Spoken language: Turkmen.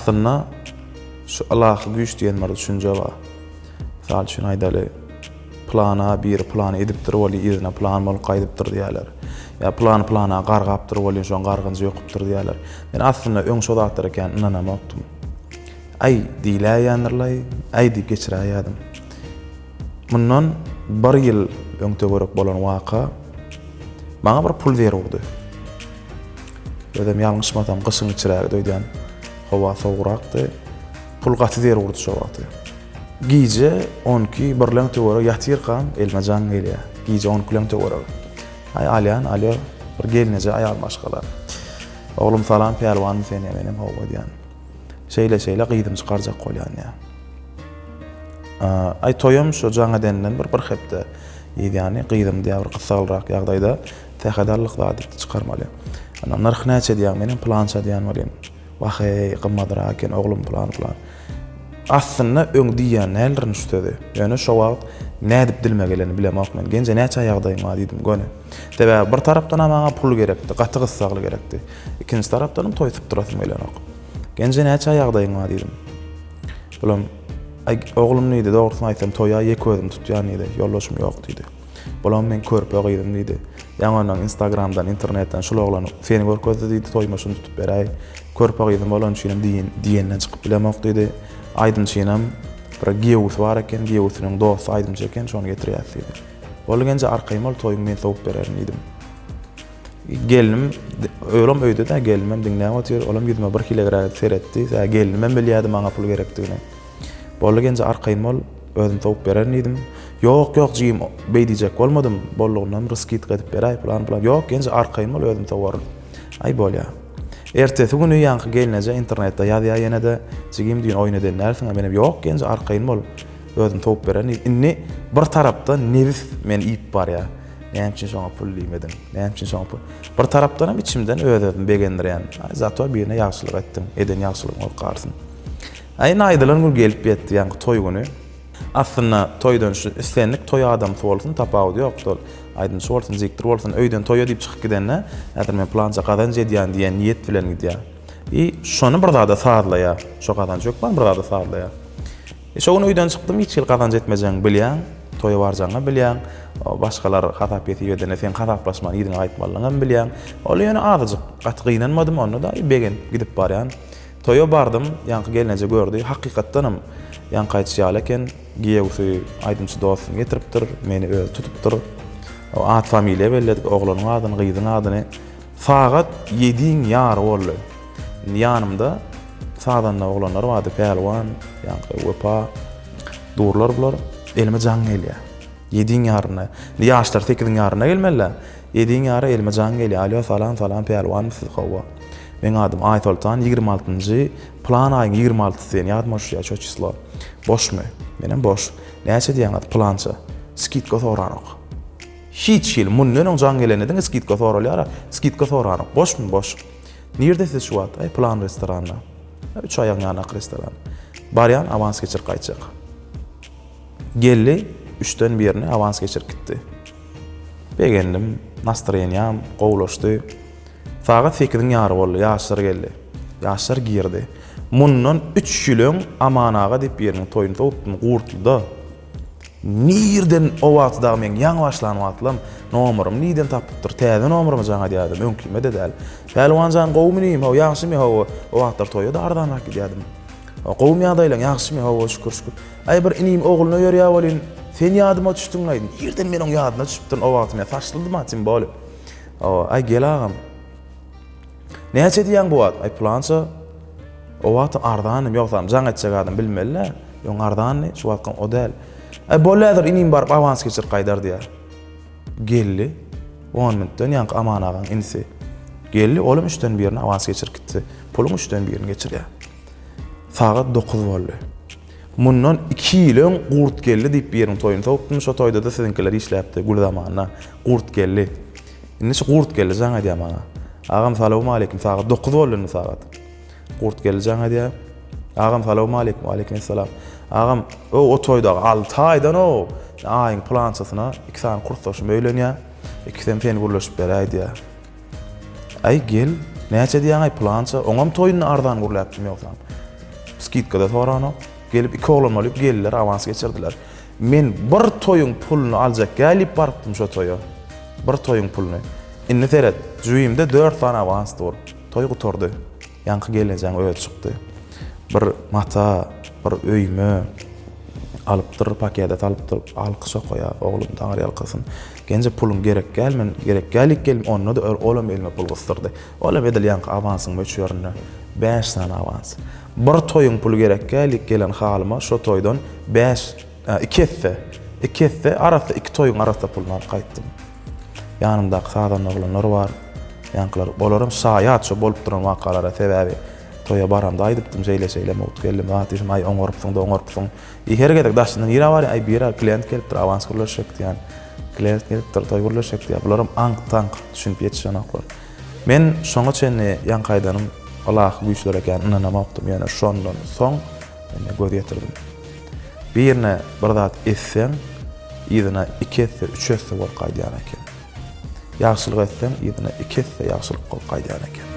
Aslynda şu ylahy güýç diýen bir düşünje bar. Mysal üçin aýdaly, plana biri plany edipdir weli yzyna plan bolup gaýdypdyr diýýärler. Ýa plan plana gargapdyr welin şoň gargynjy ýokupdyr diýýärler. Men aslynda öň şo zatlara kän ynanamokdym. Aý diýläýýändirlaý, aý diýip geçiräýýärdim. Mundan bir ýyl öň töwerek bolan waka maňa bir pul zerurdy. Özem ýalňyşmasam gyşyň içirägidi öýdýän. Howa sowugrakdy. Pul gaty zerurdy şo wagty. Gije on iki birleň töweregi ýatyrkam elime jaň gelýär. Gije on ikileň töweregi. Aý alýan, alýo, bir gelneje aýal maşgala. Oglum salam, pälwanmy sen diýýär, menem hawa diýýän. Şeýle-şeýle gyzymy çykarjak bolýan diýýär. Aý toýam şo jaň edenden bir bir hepde yz ýany gyzym diýýär bir gyssaglrak ýagdaýda sähet allyk zat diýip çykarmaly. Ana nyrh näçe diýýär, menem pylança diýýän welin. Wah-eý, gymmadrak eken oglum pylan-pylan. Aslynda öň diýýän däldirin şu sözi. Ýöne şo wagt nädip dilime gelenini bilemok men. Genje näçe ýagdaýyň bar diýdim göni. Sebäbi bir tarapdan-a maňa pul gerekdi, gaty gyssagly gerekdi. Ikinji tarapdanam toý sypdyrasym gelenok. Genje näçe ýagdaýyň bar diýdim. Bulam, Aý, oglum diýdi, dogrusyny aýtsam toýa ýeke özüm tutýan diýdi, ýoldaşym ýok diýdi. Bulam meň körpe gyzym diýdi. Ýaňy ondan instagramdan, internetden şul oglan seni görkezdi diýdi, toýuma şuny tutup beräý. Körpe gyzym bolany üçinem diýen, diýenden çykyp bilemok diýdi. Aýdymçynam bir giýewisi bar eken, giýewisiniň dosty aýdymçy eken, şony getirýäs diýdi. Boldy genje arkaýyn bol, toýuňy men sowup bererin diýdim. Gelnim, olam öýde-dä, gelnimem diňläp otyr, olam ýüzüme bir hilegräk seretdi. Sä gelnimem bilýärdi maňa pul gerekdigini. Boldy genje arkaýyn bol, özüm sowup bererin diýdim. Ýok, ýok jigim, beý diýjek bolmadym, boldugyndan bir skidka edip beräý, pylan pylan. Ýok, genje arkaýyn bol, özüm sowaryn. Aý bolýa. Ertesi güni ýaňky gelneje internetde ýazýar ýene-de, jigim düýn oýun eden dälsiň-ä, menem ýok genje arkaýyn bol, özüm sowup bererin diýip. Indi bir tarapdan nebis meni iýip barýar. Näme üçin şoňa pul diýmediň? Näme üçin şoňa pul? Bir tarapdanam içimden öz-özümi begendirýän. Aý, zato birine ýagşylyk etdiň. Eden ýagşylygyň bolup galsyn. Aý, indi aýdylan gün gelip ýetdi, ýaňky toý güni. Aslynda toýdan şu islendik toý adamsy bolsun, tapawudy ýok, ol aýdymçy bolsun, diktor bolsun, öýden toýa diýip çykyp gidende, häzir men pylança gazanç edýän diýen niýet bilen gidýär. I şony bir zada sazlaýar. Şo gazanjy hökman bir zada sazlaýar. E, şo gün öýden çykdym, hiç hili gazanç etmejegiňi bilýäň, toýa barjagyňam bilýäň, başgalar hasap-hesip edende seň hasaplaşman yzyňa gaýtmalydygyňam bilýäň. Ol ýöne azajyk gaty gynanmadym, onda-da begenip gidip barýan. Toýa bardym, ýaňky gelneje gördi, hakykatdanam ýaňky aýdyşy ýaly eken, giýewsi aýdymçy dostuny getiripdir, meni özi tutupdyr. At-familiýa belledik, oglanyň adyny, gyzyň adyny. Sagat ýediň ýary boldy. Indi ýanymda sazanda oglanlar bardy, Pälwan, ýaňky Wepa durlar bular. Elime jaň gelýär. Ýediň ýarynda. Indi ýaşlar sekiziň ýarynda gelmeli-dä. Ýediň ýary elime jaň gelýär. Alýo, salam, salam, Pälwanmy siz? Hawa. Meň adym Aýsoltan, 26-njy plan aýyň 26-sy diýen ýadyma düşýär şo çislo. Boşmy? Menem boş. Näçe diýýäňiz? Pylança. Skidka soranok. Hiç hili mundan öň jaň gelende diňe skidka soralýar-a. Skidka soranok. Boşmy? Boş. Nirde siz şu wagt? Aý, plan restoranda. Üç aýagyň ýanyndaky restoran. Barýan, awans geçirip gaýtjak. Geldi, üçden birini awans geçirip gitdi. Begendim, nastroýeniýam gowulaşdy. Sagat sekiziň ýary boldy, ýaşlar geldi. Ýaşlar girdi. Mundan üç ýyl öň Aman aga diýip biriniň toýuny sowupdym Gurtlyda. Nirden o wagty dagy meň ýaňy başlan wagtlam nomerymy nirden tapypdyr, täze nomeryma jaň edýärdim, öňkime-de däl. Pälwan jan gowumy inim, hawa ýagşymy, hawa, o wagtlar toýa-da arzanrak gidýärdim. Gowumy ýagdaýlaň, ýagşymy, hawa şükür, şükür. Aý bir inim ogluny öýerýär welin, sen ýadyma düşdüň-laý, nirden men oň ýadyna düşüpdirin, o wagty men saçlydym-a, tim boli. Hawa, aý gel agam. Näçe diýýäň bu wagt? Aý pylança. O wagt arzandy, ýogsam jaň etjek adam bilmeli-dä. Öň arzandy, şu wagtky o däl. Aý boldy häzir inim baryp awans geçirip gaýdar diýýär. Geldi. On minutdan ýaňky Aman agaň inisi. Geldi, olam üçden birini awans geçirip gitdi. Puluň üçden birini geçirýär. Sagat dokuz boldy. Mundan iki ýyl öň Gurtgeldi diýip biriniň toýuny sowupdym. Şo toýda-da siziňkiler işläpdi gül zamanda. Gurtgeldi. Indi şu Gurtgeldi jaň edýär maňa. Agam salowmaleýkim, sagat dokuz boldy indi sagat. Gurtgeldi jaň edýär. Agam salowmaleýkim, waleýkim essalam. Agam, o o toýdagy alty aýdan o aýyň pylançasyna iki sany kursdaşym öýlenýär. Ikisem seni gürleşip beräý diýýär. Aý gel, näçe diýýäň aý pylança, oňam toýunda arzan gürläpdim ýogsam. Skidka-da soranok. Gelip iki oglan bolup geldiler, awans geçirdiler. Men bir toýuň puluny aljak gälip barypdym şo toýa. Bir toýuň puluny. Indi seret, jübimde dört sany awans dur. Toý gutardy. Ýaňky gelnejäň özi çykdy. Bir mata, bir öýme alypdyr, pakete salypdyr. Alkyş okaýar, oglum Taňry ýalkasyn. Genje puluň gerek däl, men gerek däl geldim, onda-da olam elime pul gysdyrdy. Olam edil ýaňky awansyň möçberinde. Bäş sany awans. Bir toýuň puly gerek däl gelen halyma şo toýdan bäş, iki esse, iki esse, arassa iki toýuň arassa puluny alyp gaýtdym. Ýanymdaky sazanda oglanlar bar. Ýaňkylar, olaram şaýat şo bolup duran wakalara, sebäbi toýa baramda aýdypdym şeýle-şeýle mugt geldim zat diýsem, aý oňarypsyň-da oňarypsyň. I her gezek daşyndan nirä barýaň, aý bira klient gelipdir, awans gürleşjek diýýän. Klient gelipdir, toý gürleşjek diýýär. Bularam aňk-taňk düşünip ýetişenoklar. Men şoňa çenli ýaňky aýdanym ylahy güýçlere kän ynanamokdym, ýöne şondan soň men göz ýetirdim. Birine bir zat etseň, yzyna iki esse, üç esse bolup gaýdýan eken. Ýagşylyk etseň, yzyna iki esse ýagşylyk bolup gaýdýan eken.